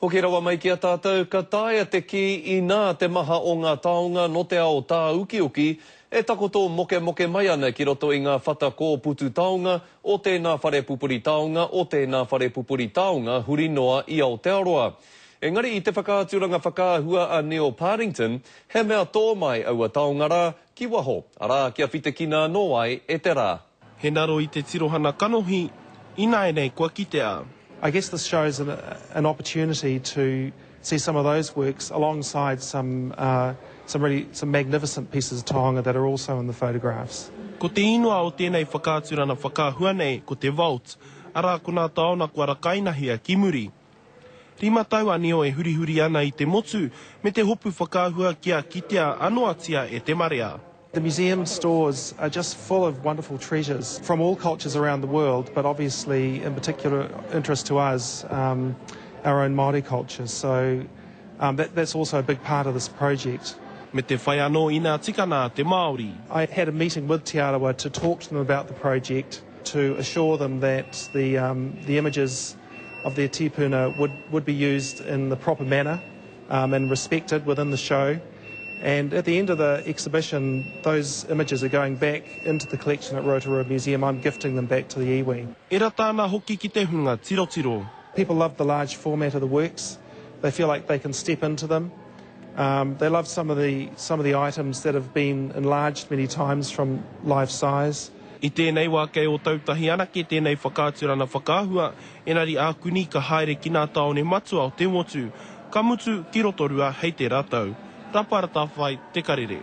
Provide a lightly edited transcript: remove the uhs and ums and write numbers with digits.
Hoki rawa mai ki a tātou, ka taea te kī inā te maha o ngā taonga nō te ao tāukiuki e takoto mokemoke mai ana ki roto i ngā whata kōputu taonga o tēnā whare pupuri taonga, o tēnā whare pupuri taonga huri noa i Aotearoa. Engari i te whakaaturanga whakaahua a Neil Pardington, he mea tō mai aua taonga rā ki waho, arā, kia whitekina anō ai e te rā. He ngaro i te tirohana kanohi, ināianei kua kitea. I guess this shows an, an opportunity to see some of those works alongside some, uh, some really some magnificent pieces of taonga that are also in the photographs. Ko te ingoa o tēnei whakaaturana whakaahua nei ko te Vault, arā ko nā taona kua rakainahia ki muri. 5 tau a Neo e hurihuri ana i te motu me te hopu whakaahua kia kitea anoatia e te marea. The museum stores are just full of wonderful treasures from all cultures around the world, but obviously in particular interest to us, um, our own Māori culture. So um, that, that's also a big part of this project. Me te whai anō i ngā tikanga a te Māori. I had a meeting with Te Arawa to talk to them about the project, to assure them that the, um, the images of their tipuna would, would be used in the proper manner um, and respected within the show. And at the end of the exhibition, those images are going back into the collection at Rotorua Museum. I'm gifting them back to the iwi. E rata ana hoki ki te hunga tirotiro. People love the large format of the works. They feel like they can step into them. Um, they love some of the some of the items that have been enlarged many times from life size. I tēnei wā kei Ōtautahi anake tēnei whakaaturana whakaahua, engari ākuni ka haere ki nā tāone matua o te motu, ka mutu ki Rotorua hei tērā tau. Rapara Tawhai, Te Karere.